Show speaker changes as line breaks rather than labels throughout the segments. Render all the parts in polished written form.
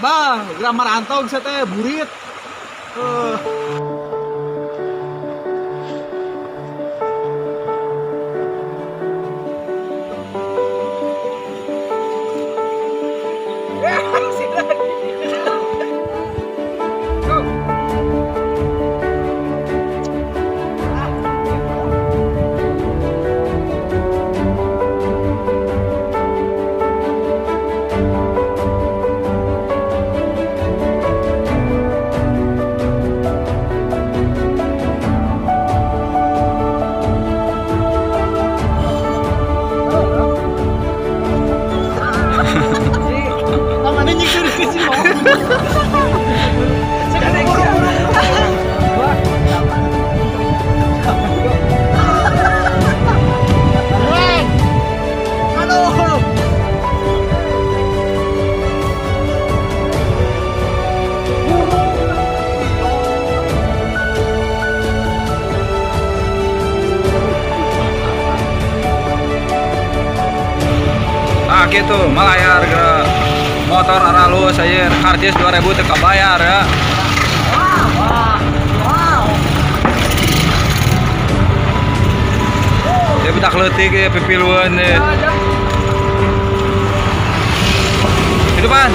Bah, geura marantog sia teh burit.
Gitu malayar ke motor aralus aja karcis 2000 teu kabayar ya. Ya budak leutik ya pipilueun ya. Hidupan.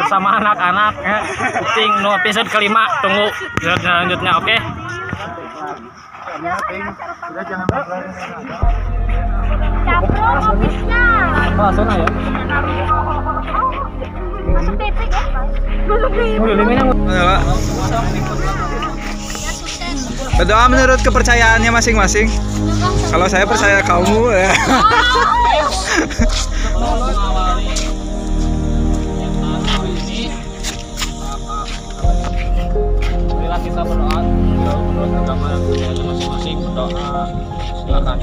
Bersama anak-anak ya. Ting no episode kelima, tunggu episode selanjutnya, oke?
Berdoa menurut kepercayaannya masing-masing. Kalau saya percaya kamu ya.
Kita berdoa menurut agama masing-masing, berdoa silakan.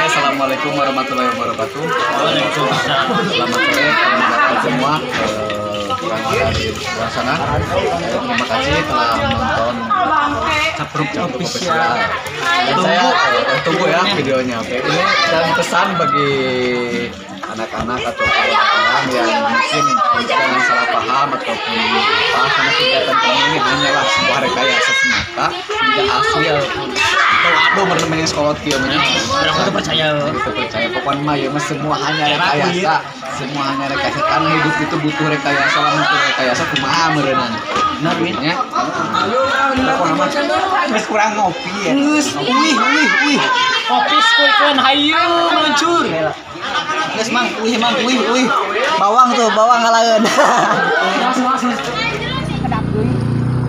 Assalamualaikum warahmatullahi wabarakatuh. Selamat sore teman-teman semua yang ada di luar sana. Terima kasih telah menonton Capruk Official. Dan saya tunggu ya videonya. Oke, ini dan pesan bagi anak-anak atau orang yang mungkin jangan salah paham ataupun apa, karena kegiatan kami ini hanyalah sebuah rekayasa semata, tidak asli ataupun aduh menemani sekolah kieu mah.
Aku tuh percaya.
Aku percaya pokoknya mah ya semua hanya rekayasa, semua hanya rekayasa karena hidup itu butuh rekayasa, lamun teu rekayasa kumaha meureunana. Benar ya. Pokoknya mah
geus kurang ngopi ya. Geus, uih uih uih.
Kopi skuikeun hayu meluncur.
Geus mang, uih mang, uih uih. Bawang tuh, bawang ngalaeun.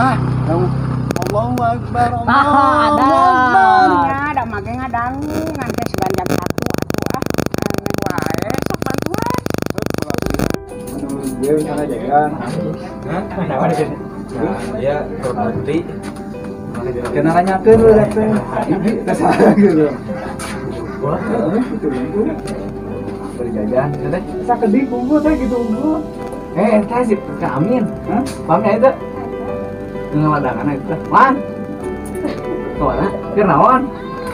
Ah, Allahu Akbar. Allahu Akbar.
Ada mage ngadangu ngan teh sugan jam 1 atuh ah. Aneh wae sok bantuan.
Dia sana jagan. Hah? Kenapa di sini? Nah, dia terbukti. Kena nanyakeun lu teh. Ibi teh salah gitu. Beli jajan, teh. Sakedik unggul teh gitu unggul. Teh sih Kak Amin. Hah? Paham ya itu? Ngeladangan itu. Wan. Kemana? Keur naon?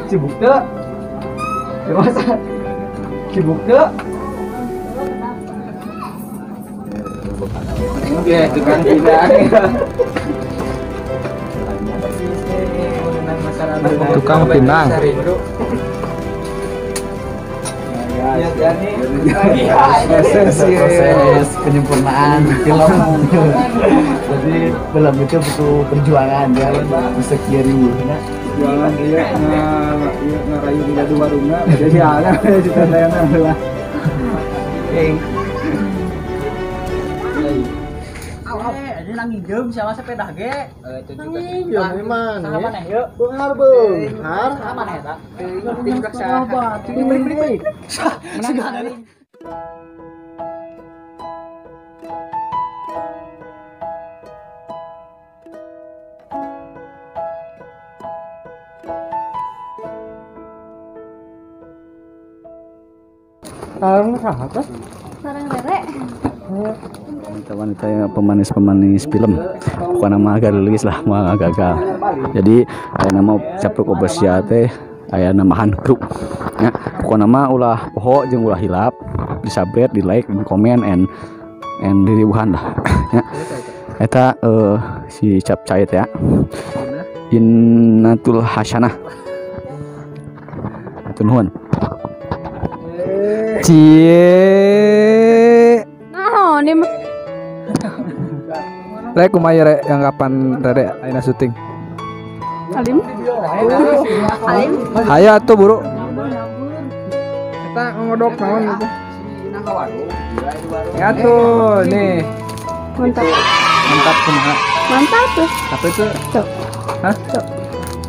Sibuk teu? Masa? Sibuk teu? Ya, tukang pinang.
Tukang pinang.
Proses penyempurnaan film. Jadi film itu butuh perjuangan ya, bisa kiri.
Perjuangan dia ngerayu di jadu warungna, jadi ada cita-citanya lah.
Ini nang nginjem sama sepeda ge.
Iya, memang.
Saha maneh yeuh?
Beunghar beunghar.
Saha maneh eta?
Beli. Sareng saha teh?
Sareng Rere.
Wanita-wanita yang pemanis-pemanis film, bukan nama agak rilis lah, mah gagal. Jadi aya nama Capruk Official teh, aya nama Hankru. Ya, pokokna mah ulah poho jeung ulah hilap, di subscribe, di like, di komen, and diribuhan lah. Ya. Eta si Cap Cait ya. Innatul Hasanah. Hatur nuhun.
Cie.
Nah, ini
Rek kumaha rek yang kapan Rere ayeuna syuting?
Alim. Alim.
Hayo atuh buru. Kita ngodok naon itu. Ya tuh nih.
Mantap.
Mantap kumaha?
Mantap tuh.
Tapi itu.
Tuh.
Hah?
Tuh.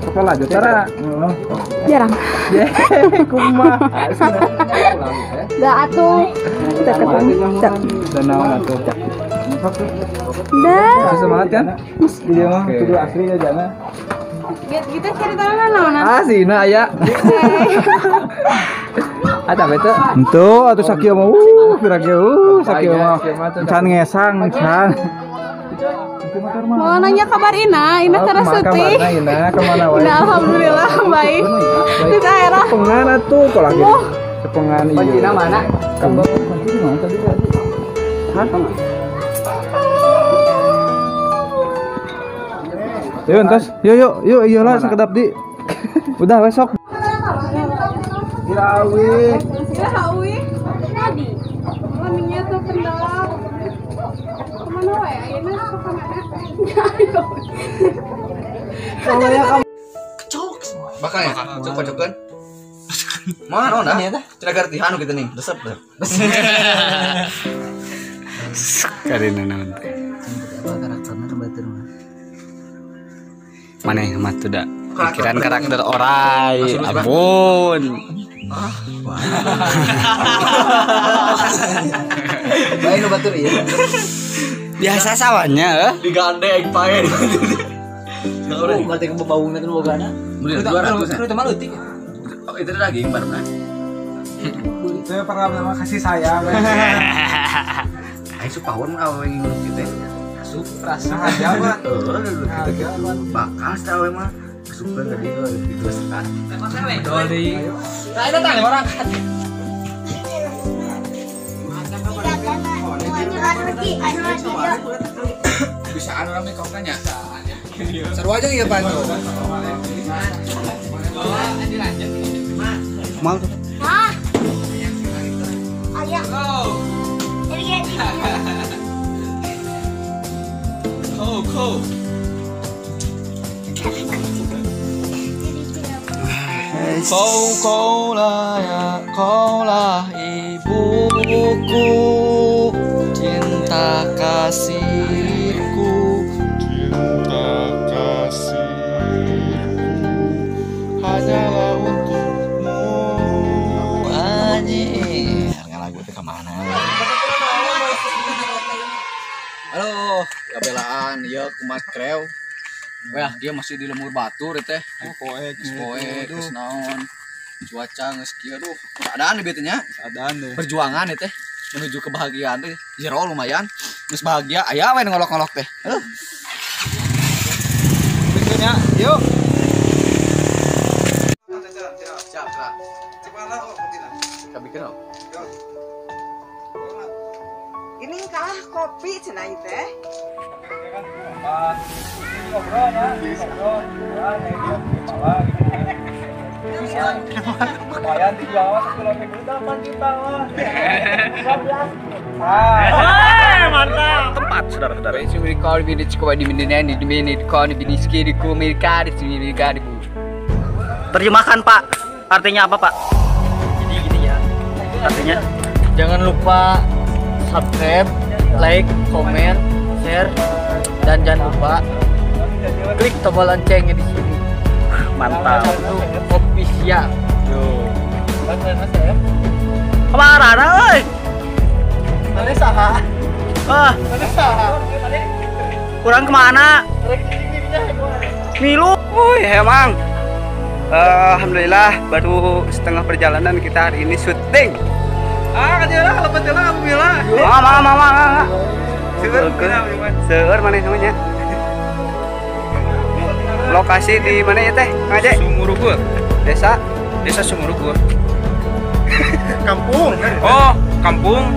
Kok lanjut tara?
Jarang.
Ye, kumaha?
Dah atuh. Kita ketemu.
Dan naon atuh?
Dah.
Masih semangat kan? Iya mah, kudu asli ya jangan.
Gitu ceritanya naon?
Ah, sina aya. Ah, tapi teu. Henteu atuh sakieu mah pira ge sakieu mah. Can ngesang, can.
Mau nanya kabar Ina, Ina cara syuting.
Ina kemana wae?
Ina alhamdulillah baik. Di daerah.
Cepengan atuh kok lagi. Cepengan iya.
Kuncina mana?
Kunci di mana tadi? Hah? Yuk, entas. Yuk, yuk, yuk, iyalah sekedap di. Udah besok. Irawi.
Irawi. Tadi. Maminya tuh kendala. Kemana wae? Ayeuna sok kamana?
Soalnya
kecok. Bakal ya? Cok kocokan. Mana naon dah? Cenah gartihan gitu nih. Resep dah.
Karena naon teh.
Karakterna batur mah.
Maneh mah tuh da pikiran karakter orai, ampun.
Bae nu batur ieu.
Biasa sawannya eh.
Digandeng pae.
Oh, berarti kebaungna teh bogana.
Beli 200.
Itu mah leutik.
Oh, itu daging baru kan.
Saya pernah nama kasih sayang.
Aing supahun awewe ngurut kieu teh. Asup
rasa aja mah.
Bakal awewe mah asup ka dieu gitu setan.
Doli.
Nah, itu tah orang.
Bisaan orang make up-nya. Seru aja ya Pak.
Mal.
Hah? Ayah.
Go. Kau lah ya, kaulah ibuku, cinta kasihku,
cinta kasihku hanyalah untukmu.
Anjir, lagu itu kemana? Halo, gabelaan, iya kumas kreo. Wah, dia masih di lemur batur teh. Poek, poek, geus naon. Cuaca geus kieu aduh, keadaan ieu teh nya.
Keadaan deh.
Perjuangan ieu teh menuju kebahagiaan teh zero lumayan. Geus bahagia aya we ngolok-ngolok teh. Aduh.
Bikinnya, yuk.
Siap, siap. Bikin oh.
Ini kalah kopi cenah ieu teh.
Lumayan dijual 1 kilo 8 juta mah. 12.
Mantap. Tempat saudara-saudara. Terjemahkan Pak. Artinya apa Pak? Jadi gini ya. Artinya
jangan lupa subscribe, like, comment, share, dan jangan lupa klik tombol loncengnya di sini.
Mantap.
Official.
Kemana euy?
Mana saha?
Ah.
Mana saha?
Kurang kemana? Milu.
Wih, emang. Alhamdulillah baru setengah perjalanan kita hari ini syuting.
Ah, kecil lah, lepas jalan aku bilang.
Mama. Seur mana namanya? Lokasi di mana ya teh? Kang Aje?
Sumurugur.
Desa?
Desa Sumurugur.
Kampung.
Oh, kampung.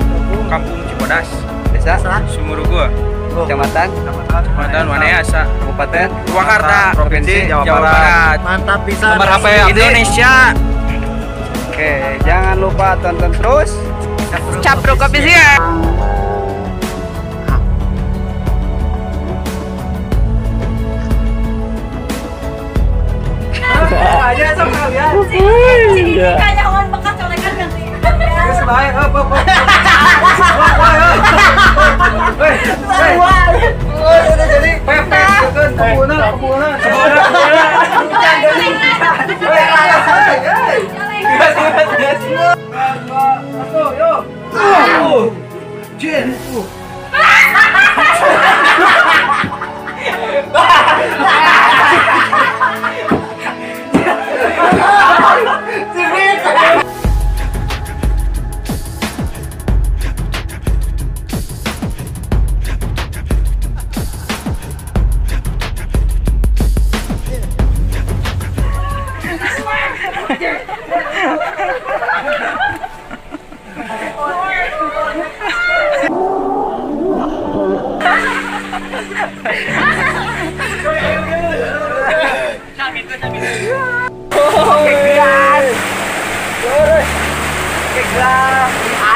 Kampung Cibodas.
Desa?
Sumurugur.
Kecamatan?
Kecamatan Wanayasa.
Kabupaten?
Purwakarta. Provinsi Jawa Barat.
Mantap pisan.
Nomor HP Indonesia.
Oke, jangan lupa tonton terus.
Capruk Official.
Aja sama kalian.
Sini kanyawan bekas colekan nanti.
Geus bae, heup heup. Jadi pepes kebuna. Jin.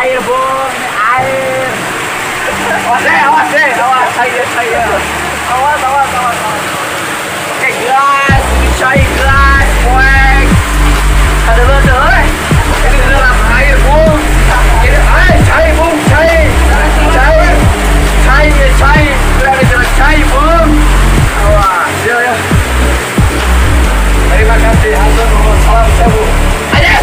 Air, Bung, air.
Awas, awas, saya. Awas, awas, awas. Oke, gelas, cai gelas, poek. Ada lu, eh. Ini dalam air, Bung. Ini air, cai, Bung, cai. Cai. Cai, cai. Udah cai, Bung. Awas, ya, ya. Terima kasih, hatur nuhun, salam sewu. Ayo.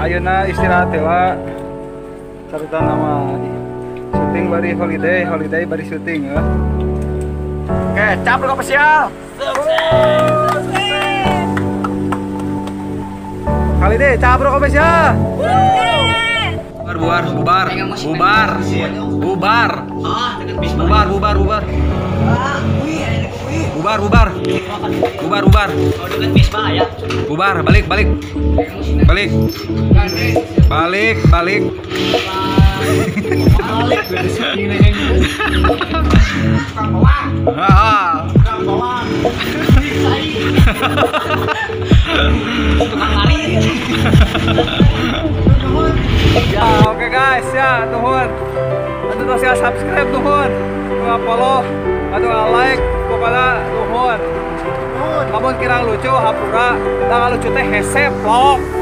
Ayeuna istirahat heula. Carita nama syuting bari holiday, holiday bari syuting ya.
Oke, Capruk Official.
Sukses.
Kali deh Capruk Official.
Bubar, bubar, bubar, bubar, bubar, bubar, bubar, bubar, bubar, bubar, bubar, bubar, balik, balik, balik, balik, balik.
Oke guys. follow, anu like, pokoknya nuhun. Lamun kirang lucu hampura, da lucu teh hese vlog.